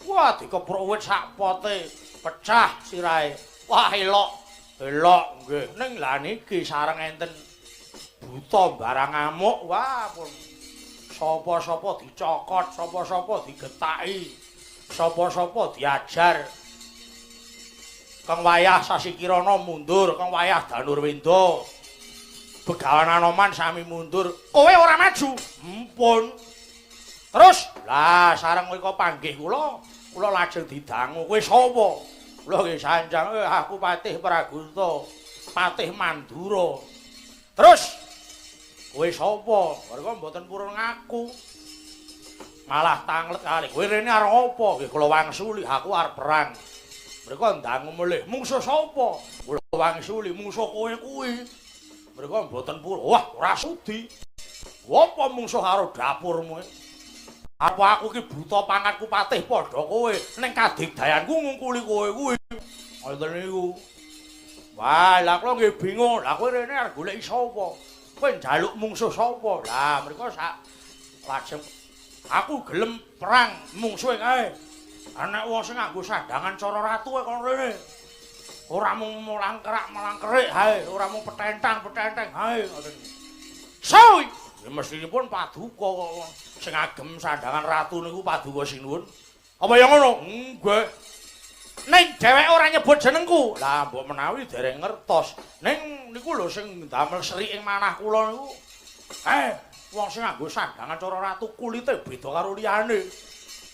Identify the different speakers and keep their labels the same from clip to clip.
Speaker 1: Wah, dikepruk wit sak pote, pecah sirahe. Wah, elok. Elok nggih. Ning lha niki sareng enten buta barang ngamuk. Wah, pun sapa-sapa dicokot, sapa-sapa digetaki, sapa-sapa diajar. Kang wayah Sasikirana mundur, kang wayah Danurwenda. Begawan Anoman sami mundur. Kowe ora maju. Mpun. Terus, lah sareng mriko panggih kula, kula lajeng didangu. Kowe sapa? Kula nggih sanjang, aku Patih Pragunta, Patih Mandura. Terus, kowe sapa? Mereka mboten purun ngaku. Malah tanglet kali. Kowe rene arep apa? Nggih kula wangsuli, aku arep perang. Mereka ndangu melih, mungsuh sapa? Kula wangsuli, mungsuh kowe kuwi. Mereka mboten purun. Wah, ora sudi. Apa mungsuh karo dapurmu? Apa aku ki buta pangkatku patih padha kowe, ning kadigdayanku ngungkuli kowe kuwi. Ngoten niku. Wah, lha kula nggih bingung. Lah kowe rene arep goleki sapa? Kowe njaluk mungsuh sapa? Lah mereka sak lajeng aku gelem perang mungsuhe kae. Ana wong sing nganggo sandangan cara ratu kono rene. Ora mung mulangkerak melangkerik hae, ora mung petentang-petenteng hae ngoten. Sowi, ya mestinipun paduka kok sing agem sandangan ratu niku paduka sinuwun. Apa ya ngono? Nggih. Ning dheweke ora nyebut jenengku. Lah mbok menawi dereng ngertos. Ning niku lho sing ndamel seri ing manah kula niku. Wong sing nganggo sandangan cara ratu kulite beda karo liyane.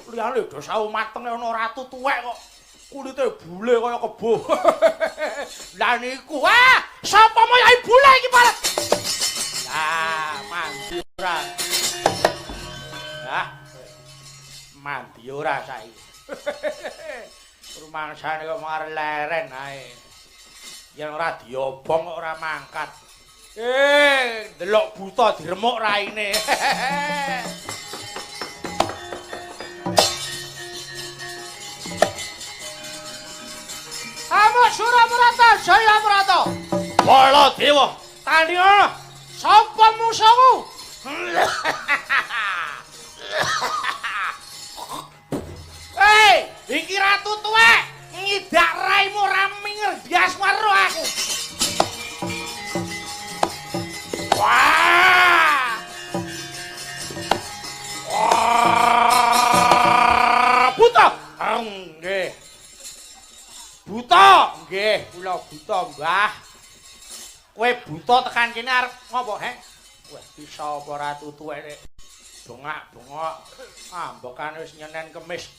Speaker 1: Liyane do sawu matenge ana ratu tuwek kok kulite bule kaya kebo. Lah niku, ah, sapa moyoke bule iki, Pak? Lah, mandi ora. Lah, mandi ora saiki. Rumangsane kok mung leren ae. Yen ora diobong kok ora mangkat. Ndelok buta diremuk raine. Amuk Surabrata Jayabrata. Baladewa, tandingono. Sapa mungsuhku? Hei, iki ratu tuwek ngidak raimu ora minger diaswara aku. Wah! Wah! Buta. Nggih. Buta, nggih, kula buta, Mbah. Kowe buta tekan kene arep ngopo, he? Wah, bisa apa ratu tuwek nek bengak-bengok ambekane wis nyenen kemis.